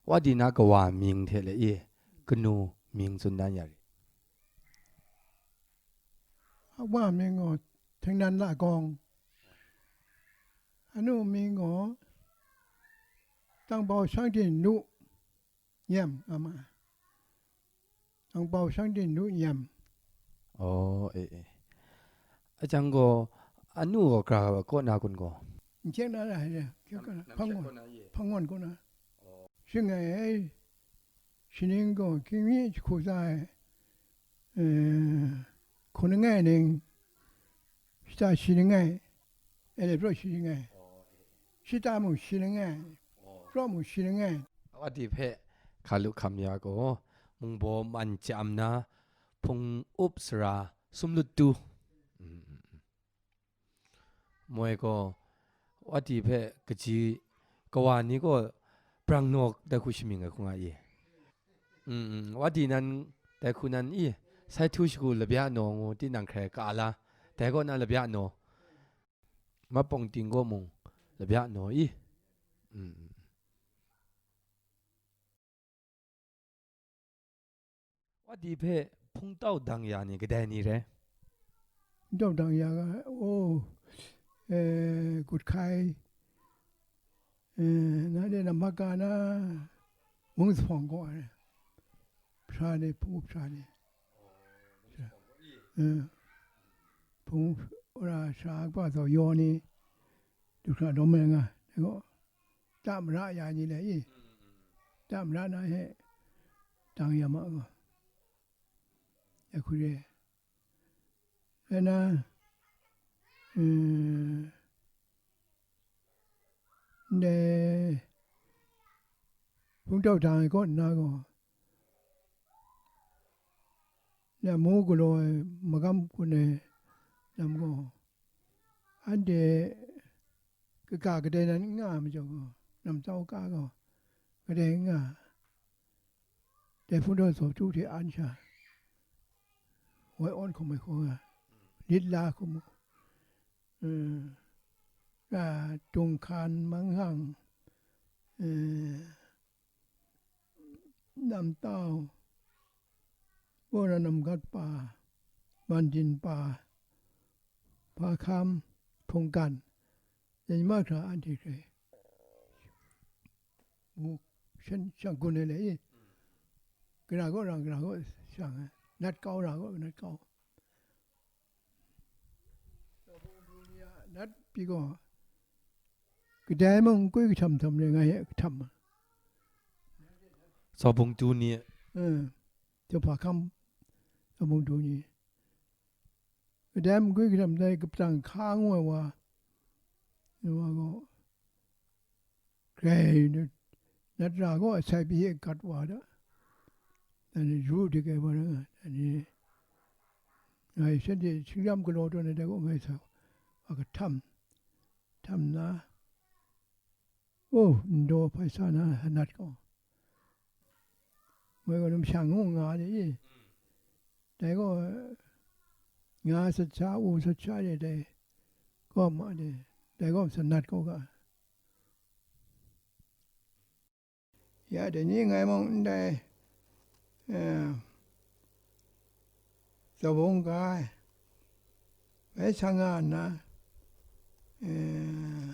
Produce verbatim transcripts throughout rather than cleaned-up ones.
Wa di na kawa mying hte le i, kanu mying tsun dan ya ri. Wa mying gaw Htingnan Lakawng, anu mying gaw Tangbau Shangdin Nu Nyem nga ma ai. Tangbau Shangdin Nu Nyem. Oh, e, e. Ajang gaw, anu gaw gra kaw na kun gaw? N hkyeng na ra, hpang wan, hpang wan kaw na. Shing ai, shining gaw, King mi jahku za ai, eh, hku langai ning, shata shi langai, ele praw shi langai, shata mung shi langai, praw mung shi langai. Wa di hpe hka lu hkam ya gaw, mungbaw man chyam na, hpung up sara sum lut tu. Mm, mm, mm. Moi gaw, Wa di hpe kaji kawa ni gaw brang naw dai hku shamying ai hku nga i? Mm, mm. Wa di nan dai hku nan i, sai htu shagu labya naw ngu tinang hkrai ka la, dai kaw na labya naw, mapawng ting kaw mung labya naw i? Mm, mm. Wa di hpe hpungtau dang ya ni kadai ni rai? Hpungtau dang ya ga, oh, eh, gut hkai, eh, na de na maga na, mung zuphpawng gaw ai, hpra ni, hpung hpra ni, eh, hpung ra sha kaba zaw yaw ni, du hkra dawm ai nga, dai gaw, ta mara ya ni le i, ta mara na he dang ya ma gaw, ya hku re. Rai na, eh, ndai hpungtau dang ai kaw nna gaw, Lamu galaw ai magam kun ai lam gaw, anhte kaga kadai nan n nga ai majaw gaw, namtau ka gaw kadai n nga ai. Dai hpungtau zawtu hte an sha, woi awn hkum ai hku nga, lit la hkum, eh, dung hkan manghang, eh, namtau, wora namgat pa, mandin pa, hpa hkam, hpunggan, dai ni mahkra anhte hkrai mu shan, shang gun ai le i, gara gaw rang, gara gaw shang ai, nat kau ra gaw nat kau. Nat pyi gaw, kadai mung n kwi kahtam htam re nga ye, kahtam ma. Zaubung du ni. Eh, Jawhpa hkam zaubung du ni. Kadai mung n kwi kahtam dai kapatang hka ngu ai wa, ni wa gaw, grai nat ra gaw asai pyi e gat wa da, dan ni ru dik ai wa da nga, dan ni ngai shanhte shingram galaw tawn ai dai gaw ngai sa wa kahtam, htam na, o, ndaw hpai sa na, nat gaw. Moi gaw, numshang ngu nga de i. Dai gaw, nga sat sha, u sat sha de, dai gaw ma de, dai gaw sanat kau ga. Ya, dai ni ngai mung ndai, eh, Zawung ga ai, bai sang nga nna, eh,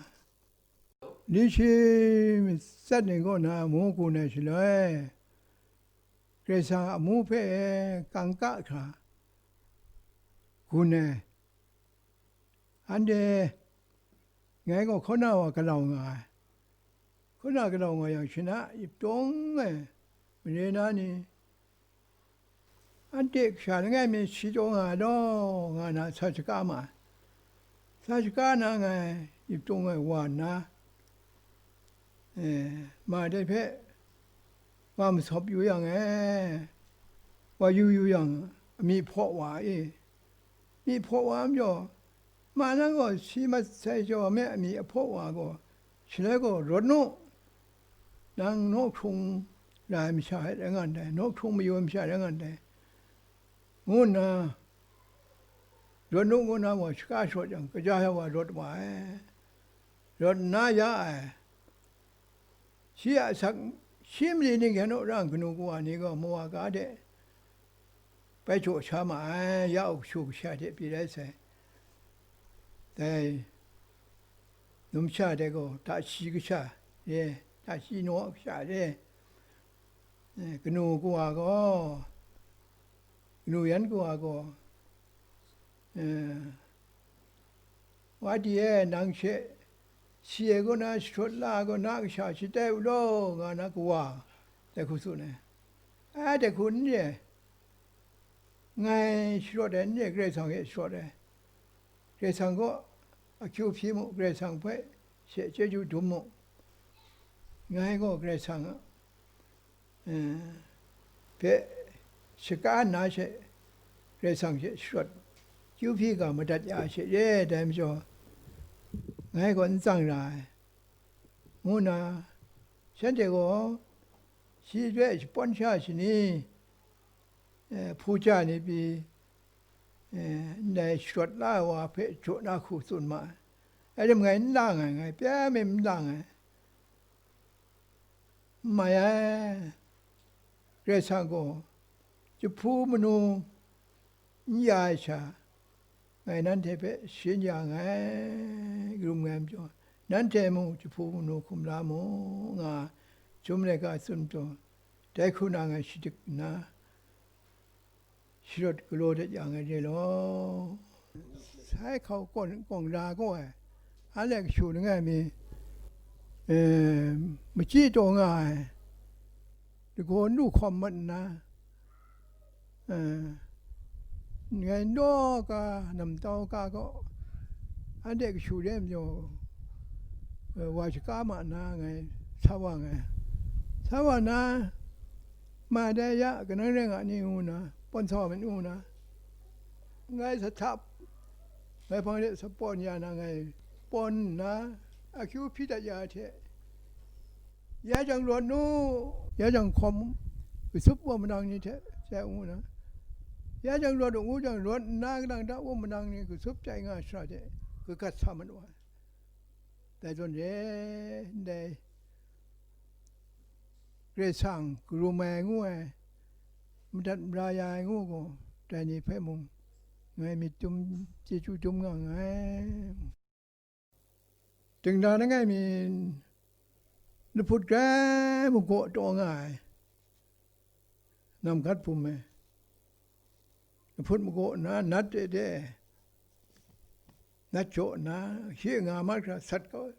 Li shi matsat ni kaw na amu gun ai shaloi, Karai Kasang a amu hpe kangka hkra gun ai. Anhte ngai gaw hkaw na wa galau nga ai. Hkaw na galau nga yang, shi na yip tawng ai mare na ni, anhte kasha langai mi shi taw nga ai law, nga na sa shaga ma ai. Sa shaga na ngai yip tawng ai wa nna, eh, ma dai hpe wa masawp yu yang e, wa yu yu yang, amyih hpaw wa e, myi hpaw wa majaw, ma nang gaw si mat sai jaw me a myi ahpaw wa gaw, shaloi gaw rawt nu, nang naw hkrung ra ai masha rai nga ndai, naw hkrung mayu ai masha rai nga ndai, ngu nna, rawt nu ngu nna gaw shaga sharawt yang, kaja ya wa rawt wa ai, rawt nna ya ai, shi a asak Shi mali ning hkyen naw ra kanu kawa ni gaw mawa ga de bai jaw sha ma ai, ya u kashu kasha hte pyi rai sai. Dai numsha de gaw tashi kasha re, tashi naw kasha re, eh, kanu kawa gaw, kanu yan kawa gaw, eh, Wa di e, nang she si ai kaw na, shadawt la ai kaw na, kasha shatai u law, nga na kawa, dai hku tsun ai. A, dai hku n re ai. Ngai sharawt ai n re, Karai Kasang e sharawt ai. Karai Kasang kaw akyu hpyi mu, Karai Kasang hpe she chyeju dum mu. Ngai gaw Karai Kasang a, eh, hpe shaka nna she, Karai Kasang she sharawt kyu hpyi ga madat ya she re ai, dai majaw, ngai gaw n tsang ra ai, ngu nna, shanhte gaw shi hpe shapawn sha shani, eh, hpu ja ni pyi, eh, ndai sharawt la ai wa hpe jaw na hku tsun ma ai. Rai tim, ngai n lang ai, ngai pyi mi n lang ai. N mai ai, Karai Kasang gaw jahpu manu n ya ai sha, ngai nanhte hpe sharin ya nngai, karum nngai majaw, nanhte mung jahpu manu hkum la mu, nga Chyum laika tsun majaw, dai hku na ngai shadik nna, sharawt galaw dat ya ngai re law. Sai hkau kawn kawng ra gaw ai, anhte kashu langai mi, eh, machyi taw nga ai, lagaw nu hkawm mat nna, eh, ngai naw ka, namtau ka gaw, anhte kashu re majaw, eh, wa shaka ma nna ngai sa wa nngai. Sa wa nna, ma dai ya, kanang rai nga ni ngu nna, pawn sa wa myit ngu nna, ngai sa htap, ngai hpang de sa pawn ya na, ngai pawn nna, akyu hpyi dat ya ai hte, ya jang rawt nu, ya jang hkawm, kasup wa manang ni hte, sai ngu nna, ya jang rawt u ngu jang, rawt nna, kanang da wa manang ni kasup tai nga ai sara hte, kagat sa mat wa ai. Dai zawn re, ndai Karai Kasang karum ai ngu ai, madat mara ya ai ngu gaw, dai ni hpe mung ngai myit dum, chyeju dum nga nngai. Dingda langai mi lahput grai magaw taw nga ai, namgat bum e. Lahput magaw nna, nat de de, nat jaw nna, shi nga mat hkra sat kau,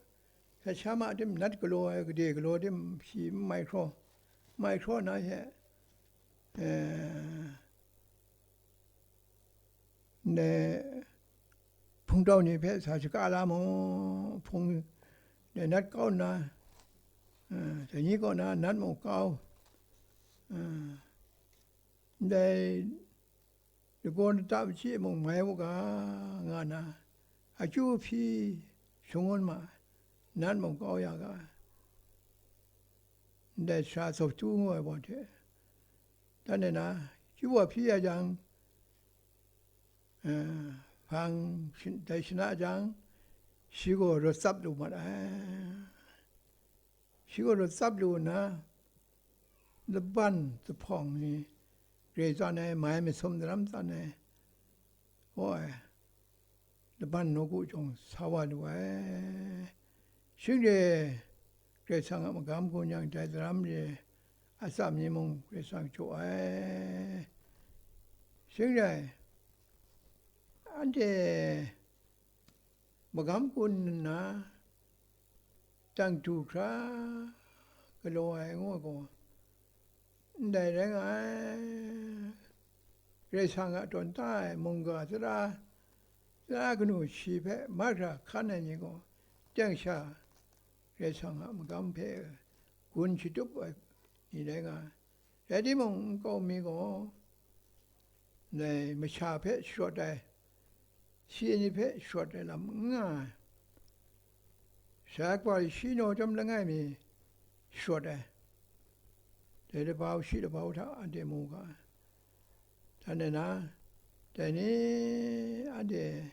sat sha ma tim, nat galaw ai, gade galaw tim, shi n mai hkraw, n mai hkraw nna she, eh, ndai hpungtau ni hpe sa shaga la mu, hpung, ndai nat kau nna, eh, dai ni kaw na nat mung kau, eh, ndai lagaw nta machyi mung mai u ga, nga na, akyu hpyi shangun ma ai, nat mung kau ya ga, ndai sara tsawp tu ngu ai wa hte, dan e na, akyu wa hpyi ya jang, eh, hpang shin-, dai shana jang, shi gaw rawt tsap lu mat ai. Shi gaw rawt tsap lu nna, laban zuphpawng ni re tsan ai, mai masum daram tsan ai, gaw ai, laban nawku jawng sa wa lu ai. Shing re, Karai Kasang a magam gun yang, dai daram re atsam ni mung Karai Kasang jaw ai. Shing rai, anhte magam gun nna, dang du hkra galaw ai ngu ai gaw, ndai rai nga ai, Karai Kasang a tawn ta ai mungga tara, tara kanu shi hpe mahkra hkan ai ni gaw, teng sha Karai Kasang a magam hpe gun shatup ai ni rai nga ai. Rai timung, nkau mi gaw, ndai masha hpe sharawt ai, shi ni hpe sharawt ai lam n nga ai. Sha kaba shi naw chyawm langai mi sharawt ai, dai labau shi labau hta anhte mu ga ai. Dan e na, dai ni anhte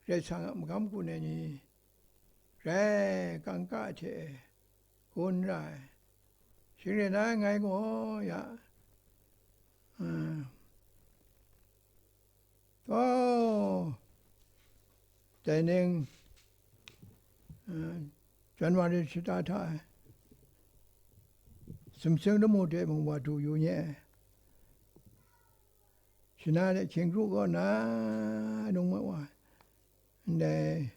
Karai Kasang a magam gun ai ni rai, kangka hte gun ra ai, Shing rai na ngai gaw ya, a, oh, dai ning, a, January shata hta e, sumsing lamu hte mung wa du yu nye ai. Shana de hkying kru kaw na nung ma wa, ndai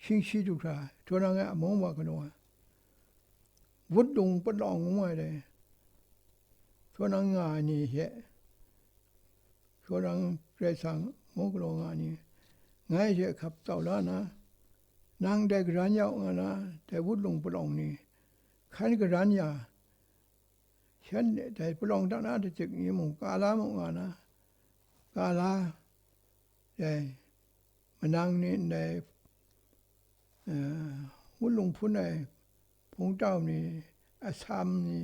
shingshi du hkra, htawng nang e amung wa galaw ai, wut lung palawng ngu ai dai, htawng nang nga ai ni hte, htawng nang Karai Kasang mu galaw nga ai ni, ngai hte hkap tsau la na, nang dai garan ya u nga na, dai wut lung palawng ni hkan garan ya, shan dai palawng dakna dachyik ni mung, ka la mu nga na, ka la, dai manang ni ndai, eh, wunlung hpun ai hpungtau ni, asam ni,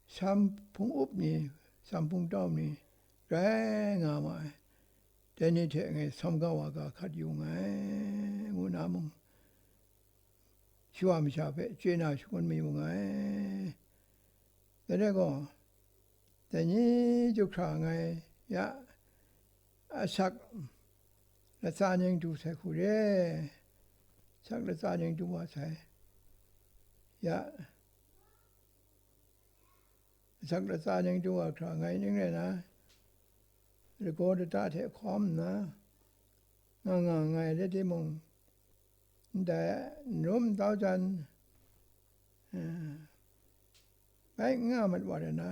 sam hpung up ni, sam hpungtau ni rai nga ma ai. Dai ni hte ngai sawm ga wa ga hkat yu nngai, ngu na mung, shawa masha hpe chye na shangun mayu nngai. Dai rai gaw, dai ni du hkra ngai ya asak latsa ning du sai hku re, asak latsa ning du wa sai, ya asak latsa ning du wa hkra ngai ning rai na, lagaw lata hte hkawm nna, nga nga nngai rai timung, ndai n rum n tau jan, eh, bai n nga mat wa rai na,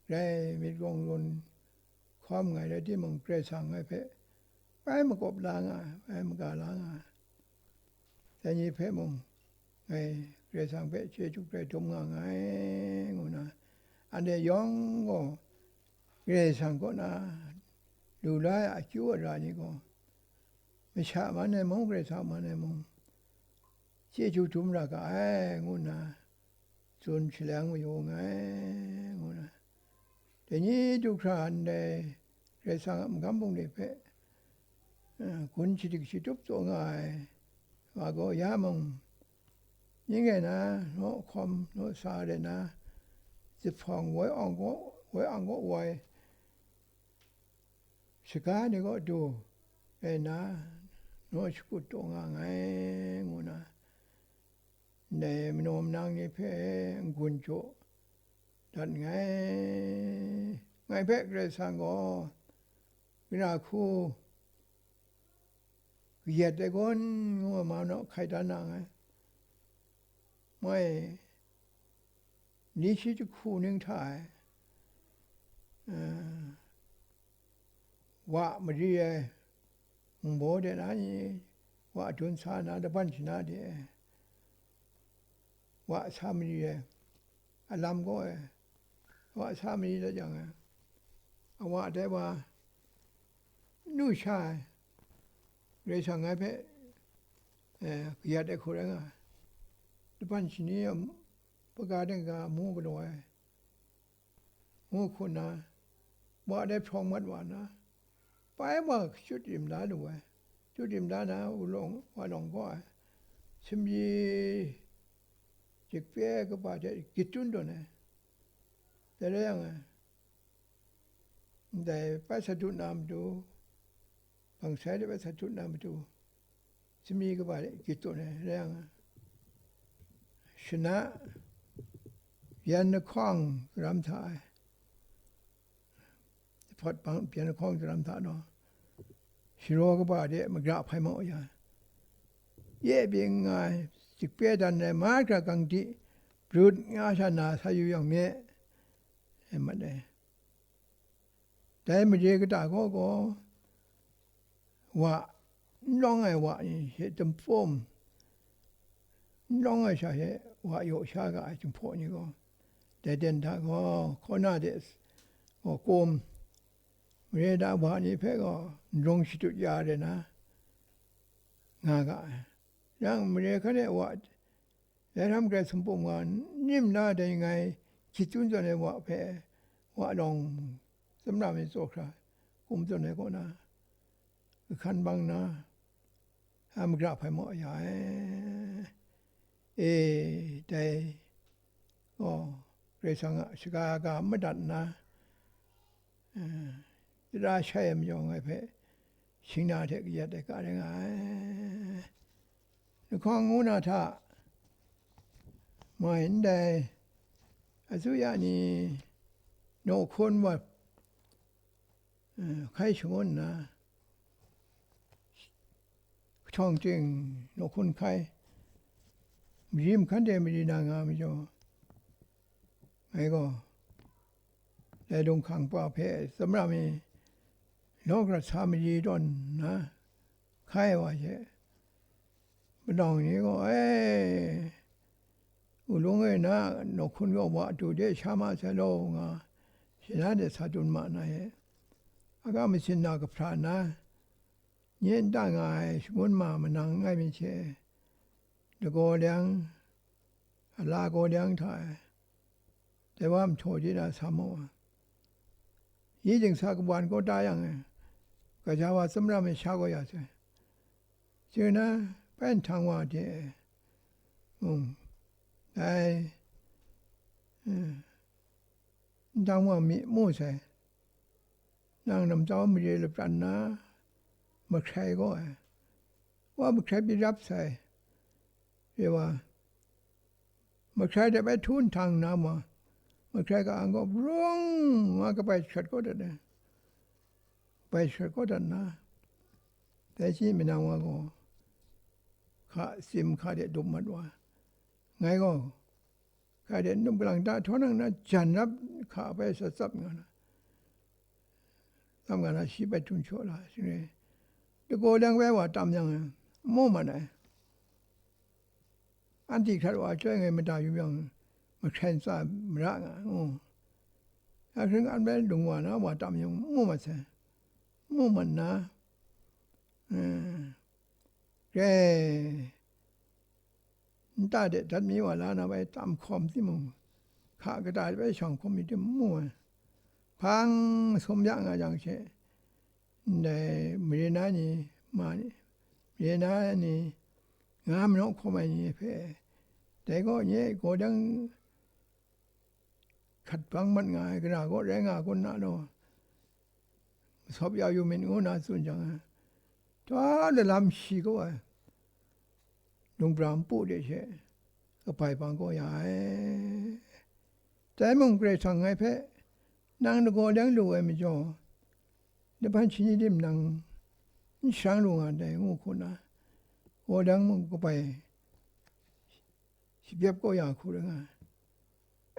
grai myit rawng lun hkawm nngai rai timung, Karai Kasang ngai hpe bai makawp la nga ai, bai maga la nga ai. Dai ni hpe mung ngai Karai Kasang hpe chyeju grai dum nga nngai, ngu na, anhte yawng gaw Karai Kasang kaw na lu la ai akyu ara ni gaw, masha man ai mung, Karai Kasang man ai mung, chyeju dum ra ga ai, ngu nna tsun shaleng mayu nngai, ngu na, dai ni du hkra ndai Karai Kasang a magam bungli hpe, eh, gun shadik shatup taw nga ai wa gaw, ya mung, ning rai na, naw hkawm, naw sa rai na, zuphpawng woi awng gaw, woi awng gaw woi, shaga ni kaw du rai na, naw shakut taw nga nngai, ngu na, ndai manaw manang ni hpe n-gun jaw dat nngai. Ngai hpe Karai Kasang gaw gara hku kayat ai gawn ngu ai ma naw hkai dan na nngai. Mai ni shi jahku ning hta e, eh, wa mari ai mungbaw de na ni, wa dun sa na laban shana de, wa sa mari ai, alam gaw e, wa sa mari dat yang e, awa dai wa nu sha ai, Karai Kasang ngai hpe, eh, kayat ai hku rai nga ai. Laban shani a, hpaga dingga mu galaw ai, ngu hku nna, wa dai hprawng mat wa nna, bai wa shut rim la lu ai. Shut rim la na, wulawng, wa lawng gaw ai, sumri jikpe ai kaba hte gyit tun tawn ai. Dai rai yang e, ndai bai sa dut na matu, bang sai de bai sa dut na matu, sumri kaba de gyit tawn ai rai yang, shana yan lahkawng daram hta e, hpawt bang yan lahkawng daram hta naw, sharaw kaba de magra hpai mau ya, ye byin nga ai, jikpe dan ai mahkra gang di brut nga sha na sa yu yang me, e mat ai. Dai mare kata gaw gaw, wa n lawng ai wa ni hte tampum, n lawng ai sha hte wa yaw sha ga ai Jinghpaw ni gaw, dai ten hta gaw, hkaw na de gaw, kum, mare da wa ni hpe gaw n rawng shadut ya re na nga ga ai. Yang mare hkan e wa, Lai htam Karai Sum Pum nga nim na dai ngai hkyit tsun zawn ai wa hpe, wa lawng tsawmra myit tsaw hkra kum tsun ai kaw na, kahkan bang na, a magra hpai maw ya ai. E, dai gaw, Karai Kasang a shaga ga madat nna, eh, tara shai ai majaw ngai hpe shingna hte kayat ai ga rai nga ai. Lahkawng ngu na hta mai ndai, asuya ni naw hkun wa, eh, hkai shangun nna, kahtawng ting naw hkun hkai, mari mahkan de mari na nga majaw, ngai gaw, dai lunghkang pa hpe tsawmram mi law garat sa mari tawn nna hkai wa hte, palawng ni gaw, "E, u lung e, na naw hkun gaw wa du de sha ma sai law," nga, shi na de sa dun ma na e, aga masin na kahpra nna, nye nta nga ai shangun ma manang n ai myit hte, lagaw lyang, ala gaw lyang hta e, dai wa mahtaw de na sa mu ai. Yi dingsa kawan kaw da yang e, gaja wa tsawmram e sha gaw ya sai. Chye na, bai nhtang wa de e, mung, dai, eh, nhtang wa mi mu sai. Nang namtau mare lapran na, mahkrai gaw ai. Wa mahkrai pyi rap sai, re wa. Mahkrai de bai htu nhtang na ma, mahkrai ka-ang gaw brung nga kabai jahkrat kau dat ai. Bai jahkrat kau dat na, dai shi manang wa gaw, hka tsim hka de dup mat wa. Ngai gaw, hka de nup galang da htaw nang na jan rap hka bai sa tsap nga na, tsap nga na, shi bai htum shaw la, shing rai. Lagaw lang bai wa tam yang, mu mat ai. Anhte hkrat wa chyoi ngai mada yu yang, mahkrai ntsa mara nga, ngu. Ya hkring an bai lung wa na wa tam yang mu mat sai, mu mat na, eh, grai nta de dat mi wa la na bai tam hkawm timung, hka kata de bai shang hkawm mi tim mu ai. Hpang sum ya nga jang she, ndai mare na ni, ma ni, mare na ni, nga manaw hkawm ai ni hpe, dai gaw nye gaw dang hkat bang mat nga ai gara gaw rai nga kun na law, masawp ya yu myit ngu na tsun jang, hta lalam shi kau ai lungpra npu de she kabai bang kau ya ai. Dai mung Karai Kasang ngai hpe, "Nang lagaw leng lu ai majaw, laban shani rim nang n sharang lu nga ndai," ngu hku na, gaw leng mung kabai shabyep kau ya hku rai nga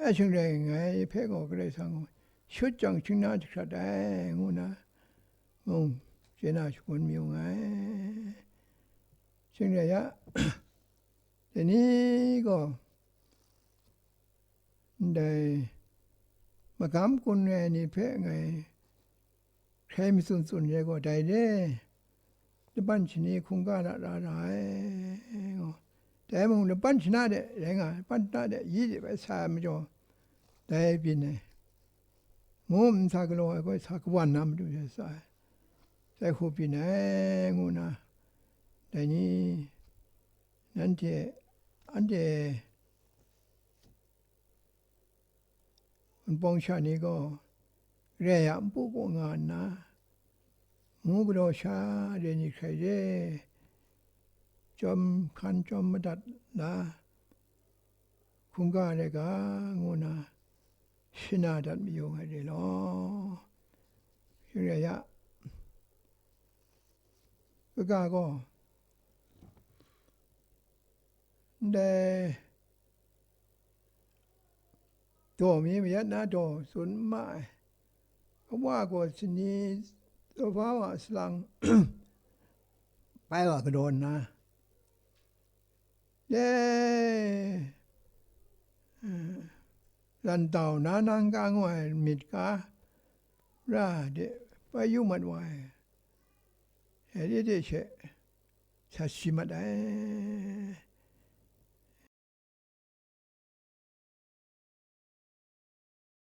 ai. Shing rai ngai hpe gaw Karai Kasang gaw shut jang shingna jahkrat ai, ngu na mung chye na shagun mayu nga ai. Shing rai ya, dai ni gaw ndai magam gun ai ni hpe ngai hkrai matsun tsun re gaw, dai re, laban shani hkungga na ra ra ai, gaw, dai mung laban shana de rai nga, laban shana de yi de bai sa ai majaw, dai byin ai, ngu nsa galaw ai gaw sa kawan na matu de sa ai, sai hku byin ai, ngu na, dai ni, nanhte, anhte, Wunpawng sha ni gaw, re ai a npu kaw nga nna, ngu galaw sha re ni hkrai re, chyawm hkan chyawm madat la, hkungga re ga, ngu na, shana dat mayu ai re law. Shing rai ya, kaga gaw, ndai daw mi mayat na daw tsun n ma ai. Kawa gaw sani tawhpa wa salang bai wa kadaw nna, dai, eh, lantau na nang ka ngu ai myit ka ra de bai yu mat wa ai. E, de de she, sa shi mat ai.